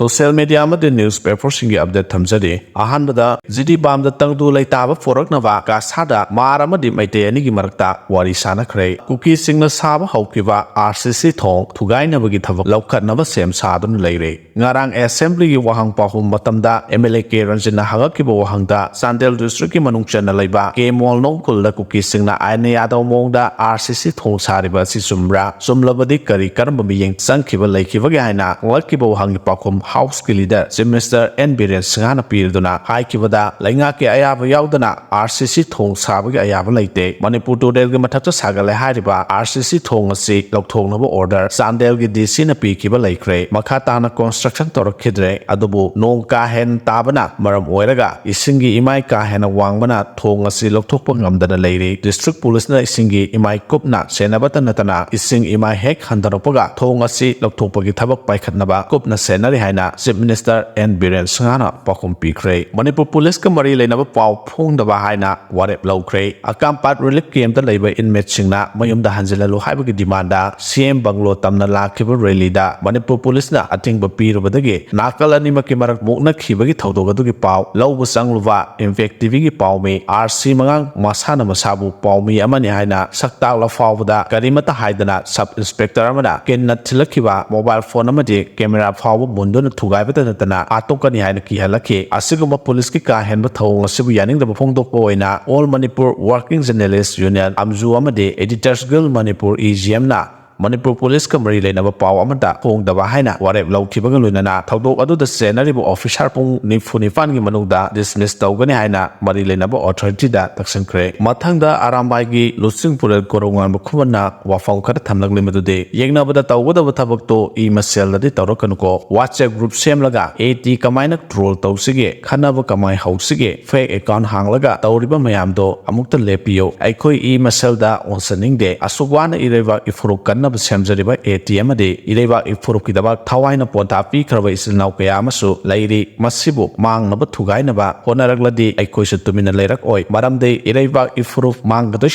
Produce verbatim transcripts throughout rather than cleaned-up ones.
Social media ꯑꯃꯗꯤ news ꯄꯦꯄꯔꯁꯤꯡꯒꯤ update ꯊꯝꯖꯔꯤ꯫ ꯑꯍꯥꯟꯕꯗ, ꯖꯤꯔꯤꯕꯥꯝꯗ ꯇꯪꯗꯨ ꯂꯩꯇꯥꯕ ꯄꯣꯔꯛꯅꯕ ꯀꯥꯁꯥꯗ ꯃꯥꯔ ꯑꯃꯗꯤ ꯃꯩꯇꯩ ꯑꯅꯤꯒꯤ ꯃꯔꯛꯇ ꯋꯥꯔꯤ ꯁꯥꯅꯈ꯭ꯔꯦ꯫ ꯀꯨꯀꯤꯁꯤꯡꯅ ꯁꯥꯕ ꯍꯧꯈꯤꯕ ꯑꯥꯔ ꯁꯤ ꯁꯤ ꯊꯣꯡ ꯊꯨꯒꯥꯏꯅꯕꯒꯤ ꯊꯕꯛ ꯂꯧꯈꯠꯅꯕ ꯁꯦꯝ ꯁꯥꯗꯨꯅ ꯂꯩꯔꯦ꯫ ꯉꯔꯥꯡ ꯑꯦꯁꯦꯝꯕ꯭ꯂꯤꯒꯤ ꯋꯥꯍꯪ ꯄꯥꯎꯈꯨꯝ ꯃꯇꯝꯗ ꯑꯦꯝ ꯑꯦꯜ ꯑꯦ ꯀꯦ ꯔꯟꯖꯤꯠꯅ ꯍꯪꯉꯛꯈꯤꯕ ꯋꯥꯍꯪꯗ, ꯆꯥꯟꯗꯦꯜ ꯗꯤꯁꯇ꯭ꯔꯤꯛꯀꯤ ꯃꯅꯨꯡ ꯆꯟꯅ ꯂꯩꯕ ꯀꯦ ꯃꯣꯜꯅꯣꯡ ꯈꯨꯜꯗ ꯀꯨꯀꯤꯁꯤꯡꯅ ꯑꯥꯏꯟꯅ ꯌꯥꯗꯕ ꯃꯑꯣꯡꯗ ꯑꯥꯔ ꯁꯤ ꯁꯤ ꯊꯣꯡ ꯁꯥꯔꯤꯕ ꯑꯁꯤ ꯆꯨꯝꯕ꯭ꯔꯥ? ꯆꯨꯝꯂꯕꯗꯤ ꯀꯔꯤ ꯀꯔꯝꯕ ꯃꯤꯠꯌꯦꯡ ꯆꯪꯈꯤꯕ ꯂꯩꯈꯤꯕꯒꯦ ꯍꯥꯏꯅ ꯍꯪꯂꯛꯈꯤꯕ ꯋꯥꯍꯪꯒꯤ ꯄꯥꯎꯈꯨꯝ ꯍꯥꯎꯁꯀꯤ leader chief minister N Biren ꯁꯤꯡꯍꯅ ꯄꯤꯔꯗꯨꯅ ꯍꯥꯏꯈꯤꯕꯗ, ꯂꯩꯉꯥꯛꯀꯤ ꯑꯌꯥꯕ ꯌꯥꯎꯗꯅ ꯑꯥꯔ ꯁꯤ ꯁꯤ ꯊꯣꯡ ꯁꯥꯕꯒꯤ ꯑꯌꯥꯕ ꯂꯩꯇꯦ꯫ ꯃꯅꯤꯄꯨꯔ ꯇꯨꯔꯦꯜꯒꯤ ꯃꯊꯛꯇ ꯁꯥꯒꯠꯂꯦ ꯍꯥꯏꯔꯤꯕ ꯑꯥꯔ ꯁꯤ ꯁꯤ ꯊꯣꯡ ꯑꯁꯤ ꯂꯧꯊꯣꯛꯅꯕ ꯑꯣꯔꯗꯔ ꯆꯥꯟꯗꯦꯜꯒꯤ ꯗꯤ ꯁꯤꯅ ꯄꯤꯈꯤꯕ ꯂꯩꯈ꯭ꯔꯦ꯫ ꯃꯈꯥ ꯇꯥꯅ ꯀꯟꯁꯇ꯭ꯔꯛꯁꯟ ꯇꯧꯔꯛꯈꯤꯗ꯭ꯔꯦ꯫ ꯑꯗꯨꯕꯨ ꯅꯣꯡ ꯀꯥ ꯍꯦꯟꯅ ꯇꯥꯕꯅ ꯃꯔꯝ ꯑꯣꯏꯔꯒ ꯏꯁꯤꯡꯒꯤ ꯏꯃꯥꯏ ꯀꯥ ꯍꯦꯟꯅ ꯋꯥꯡꯕꯅ ꯊꯣꯡ ꯑꯁꯤ ꯂꯧꯊꯣꯛꯄ ꯉꯝꯗꯅ ꯂꯩꯔꯤ꯫ ꯗꯤꯁꯇ꯭ꯔꯤꯛ ꯄꯨꯂꯤꯁꯅ ꯏꯁꯤꯡꯒꯤ ꯏꯃꯥꯏ ꯀꯨꯞꯅ ꯁꯦꯟꯅꯕꯇ ꯅꯠꯇꯅ ꯏꯁꯤꯡ ꯏꯃꯥꯏ ꯍꯦꯛ ꯍꯟꯊꯔꯛꯄꯒ ꯊꯣꯡ ꯑꯁꯤ ꯂꯧꯊꯣꯛꯄꯒꯤ ꯊꯕꯛ ꯄꯥꯏꯈꯠꯅꯕ ꯀꯨꯞꯅ ꯁꯦꯟꯅꯔꯤ ꯍꯥꯏꯅ ꯆꯤꯐ ꯃꯤꯅꯤꯁꯇꯔ ꯑꯦꯟ ꯕꯤꯔꯦꯟ ꯁꯤꯡꯍꯅ ꯄꯥꯎꯈꯨꯝ ꯄꯤꯈ꯭ꯔꯦ꯫ ꯃꯅꯤꯄꯨꯔ ꯄꯨꯂꯤꯁꯀ ꯃꯔꯤ ꯂꯩꯅꯕ ꯄꯥꯎ ꯐꯣꯡꯗꯕ ꯍꯥꯏꯅ ꯋꯥꯔꯦꯞ ꯂꯧꯈ꯭ꯔꯦ꯫ ꯑꯀꯥꯝꯄꯥꯠ ꯔꯤꯂꯤꯐ ꯀꯦꯝꯞꯇ ꯂꯩꯕ ꯏꯟꯃꯦꯠꯁꯤꯡꯅ ꯃꯌꯨꯝꯗ ꯍꯟꯖꯤꯜꯍꯜꯂꯨ ꯍꯥꯏꯕꯒꯤ ꯗꯤꯃꯥꯟꯗ ꯁꯤ ꯑꯦꯝ ꯕꯪꯒ꯭ꯂꯣ ꯇꯝꯅ ꯂꯥꯛꯈꯤꯕ ꯔꯦꯂꯤꯗ ꯃꯅꯤꯄꯨꯔ ꯄꯨꯂꯤꯁꯅ ꯑꯊꯤꯡꯕ ꯄꯤꯔꯨꯕꯗꯒꯤ ꯅꯥꯀꯜ ꯑꯅꯤꯃꯛꯀꯤ ꯃꯔꯛ ꯃꯨꯛꯅꯈꯤꯕꯒꯤ ꯊꯧꯗꯣꯛ ꯑꯗꯨꯒꯤ ꯄꯥꯎ ꯂꯧꯕ ꯆꯪꯂꯨꯕ ꯏꯝꯄꯦꯛ ꯇꯤꯚꯤꯒꯤ ꯄꯥꯎꯃꯤ ꯑꯥꯔ ꯁꯤ ꯃꯉꯥꯡ ꯃꯁꯥꯅ ꯃꯁꯥꯕꯨ ꯄꯥꯎꯃꯤ ꯑꯃꯅꯤ ꯍꯥꯏꯅ ꯁꯛ ꯇꯥꯛꯂ ꯐꯥꯎꯕꯗ ꯀꯔꯤꯃꯠꯇ ꯍꯥꯏꯗꯅ ꯁꯕ ꯏꯟꯁꯄꯦꯛꯇꯔ ꯑꯃꯅ ꯀꯤꯟꯅ ꯊꯤꯜꯂꯛꯈꯤꯕ ꯃꯣꯕꯥꯏꯜ ꯐꯣꯟ ꯑꯃꯗꯤ ꯀꯦꯃꯦꯔꯥ ꯐꯥꯎꯕ ꯃꯨꯟꯗꯨꯅ ꯊꯨꯒꯥꯏꯕꯇ ꯅꯠꯇꯅ ꯍꯥꯠꯇꯣꯛꯀꯅꯤ ꯍꯥꯏꯅ ꯀꯤꯍꯜꯂꯛꯈꯤ꯫ ꯑꯁꯤꯒꯨꯝꯕ ꯄꯨꯂꯤꯁꯀꯤ ꯀꯥ ꯍꯦꯟꯕ ꯊꯧꯑꯣꯡ ꯑꯁꯤꯕꯨ ꯌꯥꯅꯤꯡꯗꯕ ꯐꯣꯡꯗꯣꯛꯄ ꯑꯣꯏꯅ all Manipur working journalists union, ꯑꯝꯖꯨ, ꯑꯃꯗꯤ editors guild Manipur, E G ꯑꯦꯝꯅ ꯃꯅꯤꯄꯨꯔ ꯄꯨꯂꯤꯁꯀ ꯃꯔꯤ ꯂꯩꯅꯕ ꯄꯥꯎ ꯑꯃꯠꯇ ꯐꯣꯡꯗꯕ ꯍꯥꯏꯅ ꯋꯥꯔꯦꯞ ꯂꯧꯈꯤꯕꯒ ꯂꯣꯏꯅꯅ ꯊꯧꯗꯣꯛ ꯑꯗꯨꯗ ꯆꯦꯟꯅꯔꯤꯕ ꯑꯣꯐꯤꯁꯥꯔ ꯄꯨꯡ ꯅꯤꯐꯨ ꯅꯤꯄꯥꯟꯒꯤ ꯃꯅꯨꯡꯗ ꯗꯤꯁꯃꯤꯁ ꯇꯧꯒꯅꯤ ꯍꯥꯏꯅ ꯃꯔꯤ ꯂꯩꯅꯕ ꯑꯣꯊꯣꯔꯤꯇꯤꯗ ꯇꯛꯁꯤꯟꯈ꯭ꯔꯦ꯫ ꯃꯊꯪꯗ ꯑꯔꯥꯝꯕꯥꯏꯒꯤ ꯂꯨꯆꯤꯡ ꯄꯨꯔꯦꯜ ꯀꯣꯔꯧꯉꯥꯟꯕ ꯈꯨꯃꯟꯅ ꯋꯥꯐꯝ ꯈꯔ ꯊꯝꯂꯛꯂꯤ, ꯃꯗꯨꯗꯤ ꯌꯦꯡꯅꯕꯗ ꯇꯧꯒꯗꯕ ꯊꯕꯛꯇꯣ ꯏ ꯃꯁꯦꯜꯗꯗꯤ ꯇꯧꯔꯛꯀꯅꯨꯀꯣ꯫ WhatsApp group ꯁꯦꯝꯂꯒ ꯑꯦ ꯇꯤ ꯀꯃꯥꯏꯅ ꯇ꯭ꯔꯣꯜ ꯇꯧꯁꯤꯒꯦ, ꯈꯟꯅꯕ ꯀꯃꯥꯏ ꯍꯧꯁꯤꯒꯦ, ꯐꯦꯛ ꯑꯦꯀꯥꯎꯟ ꯍꯥꯡꯂꯒ ꯇꯧꯔꯤꯕ ꯃꯌꯥꯝꯗꯣ ꯑꯃꯨꯛꯇ ꯂꯦꯞꯄꯤꯌꯨ꯫ ꯑꯩꯈꯣꯏ ꯏ ꯃꯁꯦꯜꯗ ꯑꯣꯟꯁꯟꯅꯤꯡꯗꯦ꯫ ꯑꯁꯨꯛ ꯋꯥꯅ ꯏꯔꯩꯕꯥꯛ ꯏꯐꯨꯔꯨꯞ ꯀꯟꯅ ꯁꯦꯝꯖꯔꯤꯕ ꯑꯦ ꯇꯤ ꯑꯃꯗꯤ ꯏꯔꯩꯕꯥꯛ ꯏꯐꯨꯔꯨꯞꯀꯤꯗꯃꯛ ꯊꯋꯥꯏꯅ ꯄꯣꯟꯊꯥ ꯄꯤꯈ꯭ꯔꯕ ꯏꯆꯤꯜ ꯏꯅꯥꯎ ꯀꯌꯥ ꯑꯃꯁꯨ ꯂꯩꯔꯤ꯫ ꯃꯁꯤꯕꯨ ꯃꯥꯡꯅꯕ ꯊꯨꯒꯥꯏꯅꯕ ꯍꯣꯠꯅꯔꯛꯂꯗꯤ ꯑꯩꯈꯣꯏꯁꯨ ꯇꯨꯃꯤꯟꯅ ꯂꯩꯔꯛꯑꯣꯏ꯫ ꯃꯔꯝꯗꯤ ꯏꯔꯩꯕꯥꯛ ꯏꯐꯨꯔꯨꯞ ꯃꯥꯡꯒꯗꯣꯏ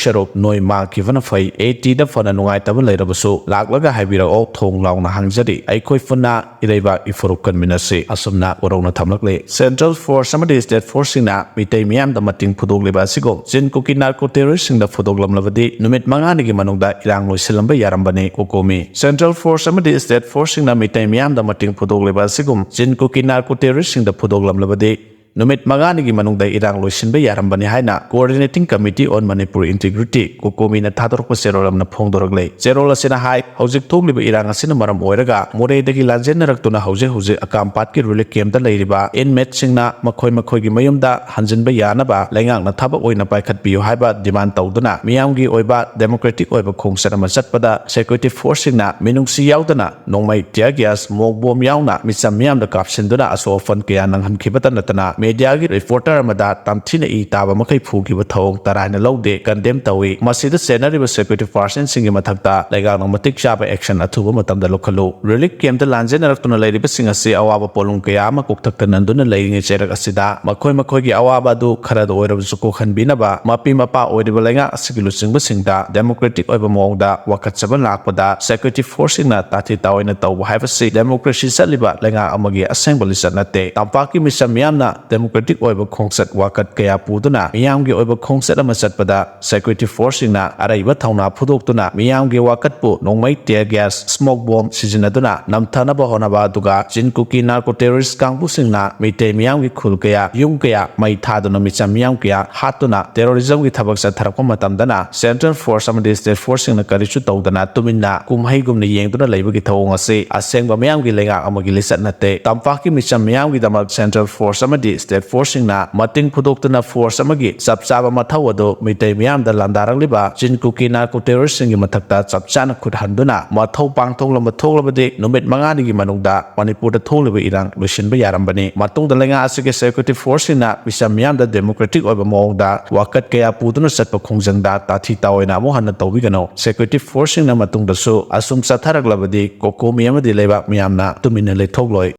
ꯁꯔꯨꯛ ꯅꯣꯏ ꯃꯥꯡꯈꯤꯕꯅ ꯐꯩ꯫ ꯑꯦ ꯇꯤꯗ ꯐꯅ ꯅꯨꯡꯉꯥꯏꯇꯕ ꯂꯩꯔꯕꯁꯨ ꯂꯥꯛꯂꯒ ꯍꯥꯏꯕꯤꯔꯛꯑꯣ, ꯊꯣꯡ ꯂꯥꯎꯅ ꯍꯥꯡꯖꯔꯤ꯫ ꯑꯩꯈꯣꯏ ꯄꯨꯟꯅ ꯏꯔꯩꯕꯥꯛ ꯏꯐꯨꯔꯨꯞ ꯀꯟꯃꯤꯟꯅꯁꯤ꯫ ꯑꯁꯨꯝꯅ ꯀꯣꯔꯧꯅ ꯊꯝꯂꯛꯂꯤ꯫ ꯁꯦꯟꯇ꯭ꯔꯦꯜ ꯐꯣꯔꯁ ꯑꯃꯗꯤ ꯁ꯭ꯇꯦꯠ ꯐꯣꯔꯁꯁꯤꯡꯅ ꯃꯤꯇꯩ ꯃꯤꯌꯥꯝꯗ ꯃꯇꯦꯡ ꯐꯨꯗꯣꯛꯂꯤꯕ ꯑꯁꯤꯒꯨꯝ ꯆꯤꯟ ꯀꯨꯀꯤ ꯅꯥꯔꯀꯣ ꯇꯦꯔꯣꯔꯤꯁꯁꯤꯡꯗ ꯐꯨꯗꯣꯛꯂꯝꯂꯕꯗꯤ ꯅꯨꯃꯤꯠ ꯃꯉꯥꯅꯤꯒꯤ ꯃꯅꯨꯡꯗ ꯏꯔꯥꯡ ꯂꯣꯏꯁꯤꯜꯂꯝꯕ ꯌꯥꯔꯝꯕꯅꯤ꯫ ꯀꯣꯀꯣꯃꯤ꯫ ꯁꯦꯟꯇ꯭ꯔꯦꯜ ꯐꯣꯔꯁ ꯑꯃꯗꯤ ꯁ꯭ꯇꯦꯠ ꯐꯣꯔꯁꯁꯤꯡꯅ ꯃꯤꯇꯩ ꯃꯤꯌꯥꯝꯗ ꯃꯇꯦꯡ ꯐꯨꯗꯣꯛꯂꯤꯕ ꯑꯁꯤꯒꯨꯝ ꯆꯤꯟ ꯀꯨꯀꯤ ꯅꯥꯔꯀꯣ ꯇꯦꯔꯣꯔꯤꯁꯁꯤꯡꯗ ꯐꯨꯗꯣꯛꯂꯝꯂꯕꯗꯤ ꯅꯨꯃꯤꯠ ꯃꯉꯥꯅꯤꯒꯤ ꯃꯅꯨꯡꯗ ꯏꯔꯥꯡ ꯂꯣꯏꯁꯤꯟꯕ ꯌꯥꯔꯝꯕꯅꯤ ꯍꯥꯏꯅ Coordinating Committee on Manipur Integrity, ꯀꯣꯀꯣꯃꯤꯅ ꯊꯥꯗꯣꯔꯛꯄ ꯆꯦꯔꯣꯜ ꯑꯃꯅ ꯐꯣꯡꯗꯣꯔꯛꯂꯦ꯫ ꯆꯦꯔꯣꯜ ꯑꯁꯤꯅ ꯍꯥꯏ, ꯍꯧꯖꯤꯛ ꯊꯣꯛꯂꯤꯕ ꯏꯔꯥꯡ ꯑꯁꯤꯅ ꯃꯔꯝ ꯑꯣꯏꯔꯒ ꯃꯣꯔꯦꯗꯒꯤ ꯂꯥꯟꯖꯦꯟꯅꯔꯛꯇꯨꯅ ꯍꯧꯖꯤꯛ ꯍꯧꯖꯤꯛ ꯑꯀꯥꯝꯄꯥꯠꯀꯤ ꯔꯤꯂꯤꯐ ꯀꯦꯝꯞꯇ ꯂꯩꯔꯤꯕ ꯏꯟꯃꯦꯠꯁꯤꯡꯅ ꯃꯈꯣꯏ ꯃꯈꯣꯏꯒꯤ ꯃꯌꯨꯝꯗ ꯍꯟꯖꯤꯟꯕ ꯌꯥꯅꯕ ꯂꯩꯉꯥꯛꯅ ꯊꯕꯛ ꯑꯣꯏꯅ ꯄꯥꯏꯈꯠꯄꯤꯌꯨ ꯍꯥꯏꯕ ꯗꯤꯃꯥꯟ ꯇꯧꯗꯨꯅ ꯃꯤꯌꯥꯝꯒꯤ ꯑꯣꯏꯕ ꯗꯦꯃꯣꯀ꯭ꯔꯦꯇꯤꯛ ꯑꯣꯏꯕ ꯈꯣꯡꯆꯠ ꯑꯃ ꯆꯠꯄꯗ ꯁꯦꯀ꯭ꯌꯨꯔꯤꯇꯤ ꯐꯣꯔꯁꯁꯤꯡꯅ ꯃꯤꯅꯨꯡꯁꯤ ꯌꯥꯎꯗꯅ ꯅꯣꯡꯃꯩ, tear gas, smoke bomb ꯌꯥꯎꯅ ꯃꯤꯆꯝ ꯃꯤꯌꯥꯝꯗ ꯀꯥꯞꯁꯤꯟꯗꯨꯅ ꯑꯁꯣꯛ ꯑꯄꯟ ꯀꯌꯥ ꯅꯪꯍꯟꯈꯤꯕꯇ ꯅꯠꯇꯅ ꯃꯦꯗꯤꯌꯥꯒꯤ ꯔꯤꯄꯣꯔꯇꯔ ꯑꯃꯗ ꯇꯝꯊꯤꯅ ꯏ ꯇꯥꯕ ꯃꯈꯩ ꯐꯨꯈꯤꯕ ꯊꯧꯑꯣꯡ ꯇꯔꯥꯏꯅ ꯂꯧꯗꯦ, ꯀꯟꯗꯦꯝ ꯇꯧꯏ꯫ ꯃꯁꯤꯗ ꯆꯦꯟꯅꯔꯤꯕ ꯁꯦꯀ꯭ꯌꯨꯔꯤꯇꯤ ꯐꯣꯔꯁꯁꯤꯡꯒꯤ ꯃꯊꯛꯇ ꯂꯩꯉꯥꯛꯅ ꯃꯇꯤꯛ ꯆꯥꯕ ꯑꯦꯛꯁꯟ ꯑꯊꯨꯕ ꯃꯇꯝꯗ ꯂꯧꯈꯠꯂꯨ꯫ ꯔꯤꯂꯤꯐ ꯀꯦꯝꯞꯇ ꯂꯥꯟꯖꯦꯟꯅꯔꯛꯇꯨꯅ ꯂꯩꯔꯤꯕꯁꯤꯡ ꯑꯁꯤ ꯑꯋꯥꯕ ꯄꯣꯠꯂꯨꯝ ꯀꯌꯥ ꯑꯃ ꯀꯣꯛꯊꯛꯇ ꯅꯟꯗꯨꯅ ꯂꯩꯔꯤꯉꯩ ꯆꯩꯔꯛ ꯑꯁꯤꯗ ꯃꯈꯣꯏ ꯃꯈꯣꯏꯒꯤ ꯑꯋꯥꯕ ꯑꯗꯨ ꯈꯔꯗ ꯑꯣꯏꯔꯕꯁꯨ ꯀꯣꯛꯍꯟꯕꯤꯅꯕ ꯃꯄꯤ ꯃꯄꯥ ꯑꯣꯏꯔꯤꯕ ꯂꯩꯉꯥꯛ ꯑꯁꯤꯒꯤ ꯂꯨꯆꯤꯡꯕꯁꯤꯡꯗ ꯗꯦꯃꯣꯀ꯭ꯔꯦꯇꯤꯛ ꯑꯣꯏꯕ ꯃꯑꯣꯡꯗ ꯋꯥꯀꯠꯆꯕ ꯂꯥꯛꯄꯗ ꯁꯦꯀ꯭ꯌꯨꯔꯤꯇꯤ ꯐꯣꯔꯁꯁꯤꯡꯅ ꯇꯥꯊꯤ ꯇꯥꯑꯣꯏꯅ ꯇꯧꯕ ꯍꯥꯏꯕꯁꯤ ꯗꯦꯃꯣꯀ꯭ꯔꯦꯁꯤ ꯆꯠꯂꯤꯕ ꯂꯩꯉꯥꯛ ꯑꯃꯒꯤ ꯑꯁꯦꯡꯕ ꯂꯤꯆꯠ ꯅꯠꯇꯦ꯫ ꯇꯝꯄꯥꯛꯀꯤ ꯃꯤꯆꯝ ꯃꯤꯌꯥꯝꯅ ꯗꯦꯃꯣꯀ꯭ꯔꯦꯇꯤꯛ ꯑꯣꯏꯕ ꯈꯣꯡꯆꯠ ꯋꯥꯀꯠ ꯀꯌꯥ ꯄꯨꯗꯨꯅ ꯃꯤꯌꯥꯝꯒꯤ ꯑꯣꯏꯕ ꯈꯣꯡꯆꯠ ꯑꯃ ꯆꯠꯄꯗ ꯁꯦꯀ꯭ꯌꯨꯔꯤꯇꯤ ꯐꯣꯔꯁꯁꯤꯡꯅ ꯑꯔꯩꯕ ꯊꯧꯅꯥ ꯐꯨꯗꯣꯛꯇꯨꯅ ꯃꯤꯌꯥꯝꯒꯤ ꯋꯥꯀꯠꯄꯨ ꯅꯣꯡꯃꯩ, tear gas, smoke bomb ꯁꯤꯖꯤꯟꯅꯗꯨꯅ ꯅꯝꯊꯅꯕ ꯍꯣꯠꯅꯕ, ꯑꯗꯨꯒ ꯆꯤꯟ ꯀꯨꯀꯤ ꯅꯥꯔꯀꯣ ꯇꯦꯔꯣꯔꯤꯁ ꯀꯥꯡꯕꯨꯁꯤꯡꯅ ꯃꯤꯇꯩ ꯃꯤꯌꯥꯝꯒꯤ ꯈꯨꯜ ꯀꯌꯥ, ꯌꯨꯝ ꯀꯌꯥ ꯃꯩ ꯊꯥꯗꯨꯅ ꯃꯤꯆꯝ ꯃꯤꯌꯥꯝ ꯀꯌꯥ ꯍꯥꯠꯇꯨꯅ ꯇꯦꯔꯣꯔꯤꯖꯝꯒꯤ ꯊꯕꯛ ꯆꯠꯊꯔꯛꯄ ꯃꯇꯝꯗꯅ ꯁꯦꯟꯇ꯭ꯔꯦꯜ ꯐꯣꯔꯁ ꯑꯃꯗꯤ ꯁ꯭ꯇꯦꯠ ꯐꯣꯔꯁꯁꯤꯡꯅ ꯀꯔꯤꯁꯨ ꯇꯧꯗꯅ ꯇꯨꯃꯤꯟꯅ ꯀꯨꯝꯍꯩꯒꯨꯝꯅ ꯌꯦꯡꯗꯨꯅ ꯂꯩꯕꯒꯤ ꯊꯧꯑꯣꯡ ꯑꯁꯤ ꯑꯁꯦꯡꯕ ꯃꯤꯌꯥꯝꯒꯤ ꯂꯩꯉꯥꯛ ꯑꯃꯒꯤ ꯂꯤꯆꯠ ꯅꯠꯇꯦ꯫ ꯇꯝꯄꯥꯛꯀꯤ ꯃꯤꯆꯝ ꯃꯤꯌꯥꯝꯒꯤꯗꯃꯛ ꯁꯦꯟꯇ꯭ꯔꯦꯜ ꯐꯣꯔꯁ ꯑꯃꯗꯤ ꯁ꯭ꯇꯦꯠ ꯐꯣꯔꯁꯁꯤꯡꯅ ꯃꯇꯦꯡ ꯐꯨꯗꯣꯛꯇꯨꯅ ꯐꯣꯔꯁ ꯑꯃꯒꯤ ꯆꯞ ꯆꯥꯕ ꯃꯊꯧ ꯑꯗꯨ ꯃꯤꯇꯩ ꯃꯤꯌꯥꯝꯗ ꯂꯥꯟꯗꯥꯔꯛꯂꯤꯕ ꯆꯤꯟ ꯀꯨꯀꯤ ꯅꯥꯔꯀꯣ ꯇꯦꯔꯣꯔꯤꯁꯁꯤꯡꯒꯤ ꯃꯊꯛꯇ ꯆꯞ ꯆꯥꯅ ꯈꯨꯠ ꯍꯟꯗꯨꯅ ꯃꯊꯧ ꯄꯥꯡꯊꯣꯛꯂꯝꯕ ꯊꯣꯛꯂꯕꯗꯤ ꯅꯨꯃꯤꯠ ꯃꯉꯥꯅꯤꯒꯤ ꯃꯅꯨꯡꯗ ꯃꯅꯤꯄꯨꯔꯗ ꯊꯣꯛꯂꯤꯕ ꯏꯔꯥꯡ ꯂꯣꯏꯁꯤꯟꯕ ꯌꯥꯔꯝꯕꯅꯤ꯫ ꯃꯇꯨꯡꯗ ꯂꯩꯉꯥꯛ ꯑꯁꯤꯒꯤ ꯁꯦꯀ꯭ꯌꯨꯔꯤꯇꯤ ꯐꯣꯔꯁꯁꯤꯡꯅ ꯃꯤꯆꯝ ꯃꯤꯌꯥꯝꯗ ꯗꯦꯃꯣꯀ꯭ꯔꯦꯇꯤꯛ ꯑꯣꯏꯕ ꯃꯑꯣꯡꯗ ꯋꯥꯀꯠ ꯀꯌꯥ ꯄꯨꯗꯨꯅ ꯆꯠꯄ ꯈꯣꯡꯖꯪꯗ ꯇꯥꯊꯤ ꯇꯥꯑꯣꯏꯅ ꯑꯃꯨꯛ ꯍꯟꯅ ꯇꯧꯕꯤꯒꯅꯨ꯫ ꯁꯦꯀ꯭ꯌꯨꯔꯤꯇꯤ ꯐꯣꯔꯁꯁꯤꯡꯅ ꯃꯇꯨꯡꯗꯁꯨ ꯑꯁꯨꯝ ꯆꯠꯊꯔꯛꯂꯕꯗꯤ ꯀꯣꯀꯣꯃꯤ ꯑꯃꯗꯤ ꯂꯩꯕꯥꯛ ꯃꯤꯌꯥꯝꯅ ꯇꯨꯃꯤꯟꯅ ꯂꯩꯊꯣꯛꯂꯣꯏ꯫